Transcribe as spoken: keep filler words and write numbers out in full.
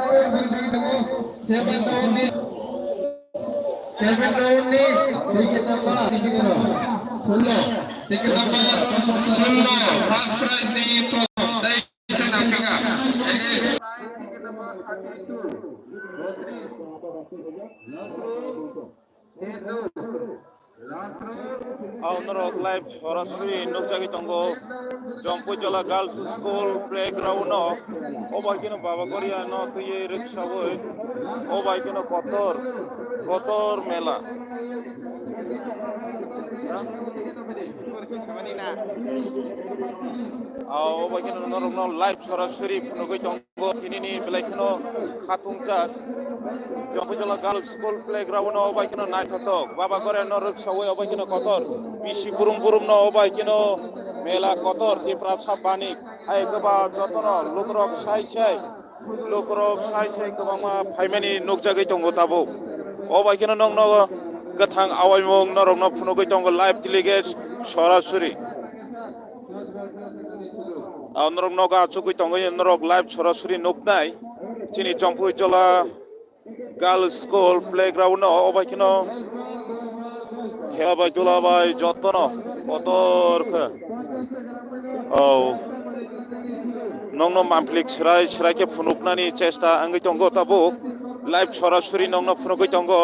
Seven round ni, seven round ni ticket number, sullo. Ticket number sullo, first prize ni prothom. Dai se na kaka. Ticket number thirty-two. Last round. Last round. Ang norok live sorasori nukjagwi tongo. Jompuijola Girls School playground no. Obo hai kheno Baba Goria no twiwi rwksawi. Obo hai kheno kotor, kotor mela. Ah, obo hai kheno norokno live sorasori phunugwi tongo. Tinini belai kheno khatungjak. Jompuijola Girls School playground no obo hai kheno naithotok. Baba Goria no rwksawi obo hai kheno kotor. Bisi burum burum no obo hai kheno mela kotor. Tiprasa bani. Hai kwba jotono lukrok sai sai, lukrok sai sai kwbangma phaimani nukjagwi tongo tabuk. Obo hai kheno nokno kwthang awaimung norokno phunugwi tongo live telecast sorasori. Ah, norok nogo achugwi tongwi norok live sorasori nuknai. Chini Jompuijola Girls School playground no obo hai kheno khela bai dula bai jotono kotor khe. Oh. Nokno mamplik srai srai khe phunuknani chesta wngwi tongo tabuk. Live sorasori nokno phunugwi tongo.